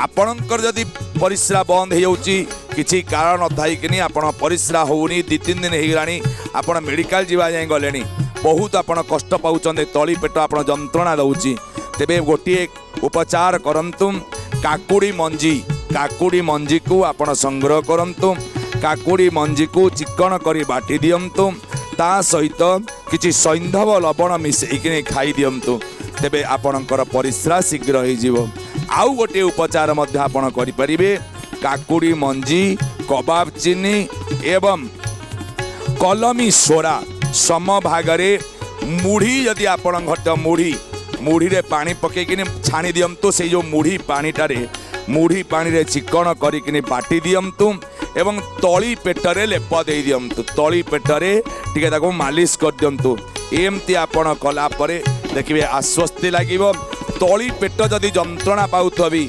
ଆପଣଙ୍କର ଯଦି ପରିସ୍ରା ବନ୍ଦ ହେଇଯାଉଛି, କିଛି କାରଣ ନଥାଇକିନି ଆପଣ ପରିସ୍ରା ହେଉନି, 2-3 ଦିନ ହେଇଗଲାଣି, ଆପଣ ମେଡ଼ିକାଲ ଯିବା ଯାଏଁ ଗଲେଣି, ବହୁତ ଆପଣ କଷ୍ଟ ପାଉଛନ୍ତି, ତଳି ପେଟ ଆପଣ ଯନ୍ତ୍ରଣା ଦେଉଛି, ତେବେ ଗୋଟିଏ ଉପଚାର କରନ୍ତୁ। କାକୁଡ଼ି ମଞ୍ଜି, କାକୁଡ଼ି ମଞ୍ଜିକୁ ଆପଣ ସଂଗ୍ରହ କରନ୍ତୁ। କାକୁଡ଼ି ମଞ୍ଜିକୁ ଚିକଣ କରି ବାଟି ଦିଅନ୍ତୁ, ତା ସହିତ କିଛି ସୈନ୍ଧବ ଲବଣ ମିଶେଇକିନି ଖାଇ ଦିଅନ୍ତୁ, ତେବେ ଆପଣଙ୍କର ପରିସ୍ରା ଶୀଘ୍ର ହେଇଯିବ। ଆଉ ଗୋଟିଏ ଉପଚାର ମଧ୍ୟ ଆପଣ କରିପାରିବେ। କାକୁଡ଼ି ମଞ୍ଜି, କବାବ ଚିନି ଏବଂ କଲମୀ ସୋରା ସମଭାଗରେ ମୁଢ଼ି, ଯଦି ଆପଣଙ୍କ ଘରେ ମୁଢ଼ି, ମୁଢ଼ିରେ ପାଣି ପକେଇକିନି ଛାଣି ଦିଅନ୍ତୁ। ସେଇ ଯେଉଁ ମୁଢ଼ି ପାଣିଟାରେ, ମୁଢ଼ି ପାଣିରେ ଚିକଣ କରିକିନି ବାଟି ଦିଅନ୍ତୁ ଏବଂ ତଳି ପେଟରେ ଲେପ ଦେଇ ଦିଅନ୍ତୁ। ତଳି ପେଟରେ ଟିକେ ତାକୁ ମାଲିସ କରିଦିଅନ୍ତୁ। ଏମିତି ଆପଣ କଲା ପରେ ଦେଖିବେ ଆଶ୍ୱସ୍ତି ଲାଗିବ। ତଳି ପେଟ ଯଦି ଯନ୍ତ୍ରଣା ପାଉଥିବ ବି